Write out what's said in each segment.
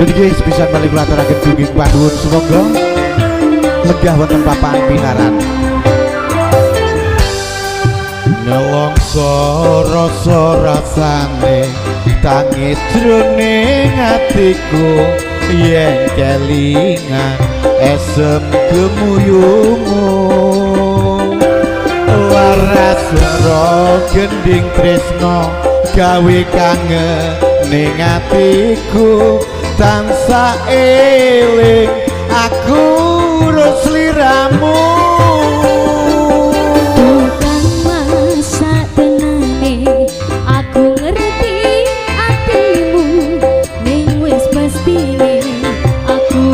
Jadi sepisan malih kula aturaken gunging panuwun, sumangga lenggah wonten papan pinaran. Nelongso rasa rasane tangis jroning atiku yen kelingan esem gemuyungmu, laras lara gending tresno gawe kangen ning atiku, tansah eling aku ro sliramu. Tukang masak tenane, aku ngerti atimu, ning wis pastine aku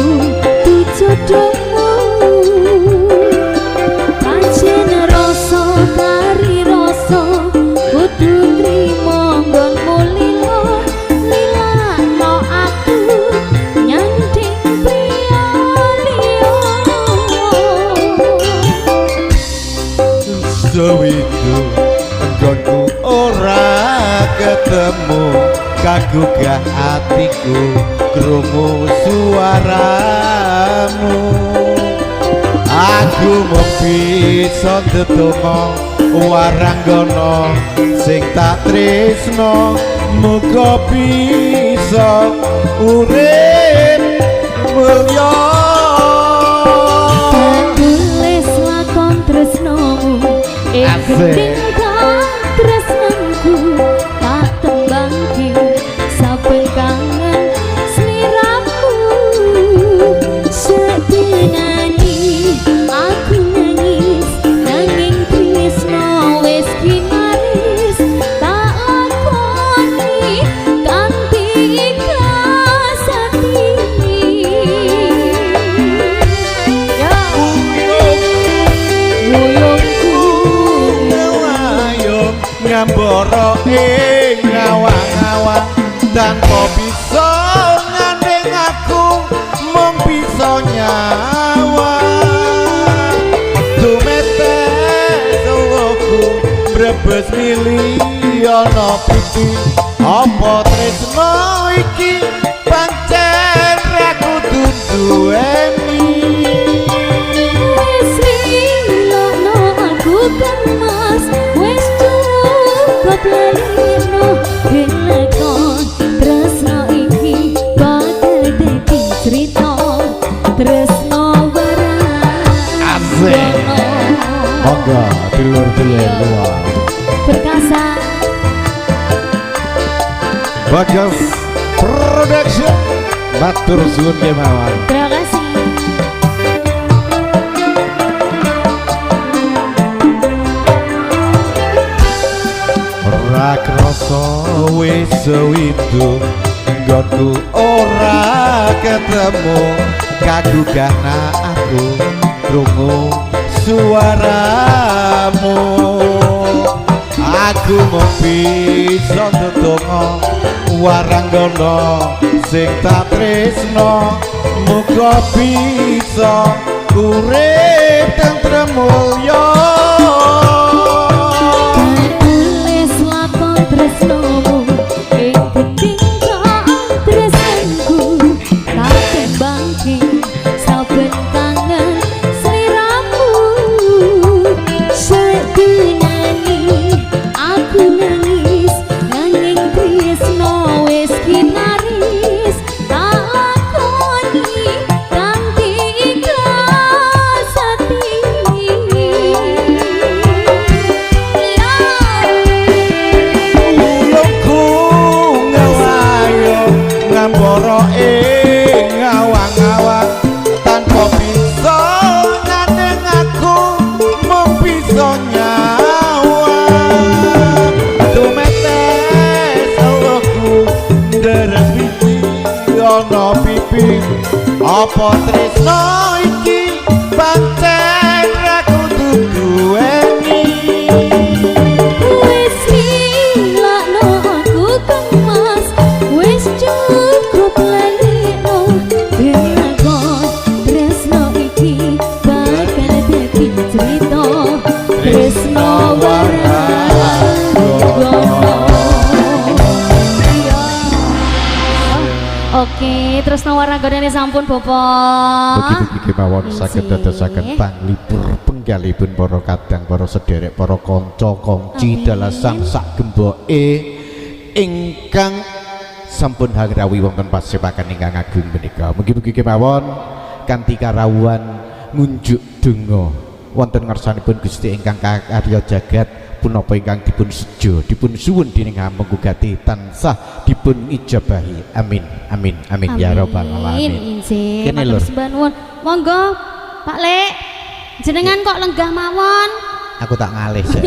jodohmu. Pancen rasa kari rasa kudu trimo nggonmu lilo lilakno aku nyanding priya liya. Sewindu enggonku ora ketemu, kagugah atiku krungu suaramu. Aku mung bisa ndedonga waranggono sing tak tresno, muga bisa urip mulya. Tulis lakon tresnomu ing Asik. gending tresnanku tak tembangke saben kangen sliramu. Sedenani aku nangis nanging tresno wis kinaris, tak lakoni kanthi ikhlas ati ya. Wuyungku ngelayung ngambara ing ngawang-awang tanpa bisa ngandeng aku mung bisa nyawang. Tumetes eluhku brebes mili ana pipi, apa tresno iki pancen ra kudu duweni? Wis lilakno aku, Kang Mas, wis cukup lalino kelakon tresno iki bakal dadi cerita tresno warang. Asik. Monggo dulur-dulur luar. Perkasa. Bagas Production. Matur suwun kemawon. Terima kasih. Ora krasa wis sewindu nggonku ora ketemu, kagugah aku krungu suaramu. Aku mung bisa ndedonga waranggono sing tak tresno, muga bisa urip tentrem mulya. Tulis lakon tresnomu ing gending tresnanku tak tembangke saben kangen sliramu. Sedenani aku nangis nanging tresno wis kinaris, tak lakoni kanthi ikhlas ati ya. Wuyungku ngelayung ngambara ing awang-awang tanpa bisa ngandeng aku mung bisa nyawang. Tumetes eluhku deres wiji ana pipi, apa tresno iki pancen ra kudu duweni? Wis lilakno aku, Kang Mas, wis cukup lalino kelakon tresno iki bakal dadi cerita tresno waranggono. Iya. Oke, terus. Waragane sampun, Bapak. Mugi-mugi kemawon saged dadosaken panglipur penggalipun para kadang, para sederek, para kanca kongci Amin. Dalasan sak gemboke ingkang sampun hangrawuhi wonten pasepakan ingkang agung menika. Mugi-mugi kemawon kanthi karawuhan ngunjuk donga wonten ngarsanipun Gusti ingkang karya jagat, punapa ingkang dipun sejo, dipun suwun dening Hamengku Gati tansah dipun ijabahi. Amin amin amin ya rabbal alamin. Injih. Kene, Matur Lur. Sembah nuwun. Monggo, Pak Lek. Jenengan kok lenggah mawon? Aku tak ngalih sik.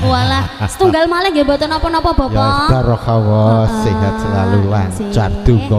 Walah, setunggal malih nggih mboten napa-napa, Ya Bapak. barokah, sehat selalu, lancar Injih. donga.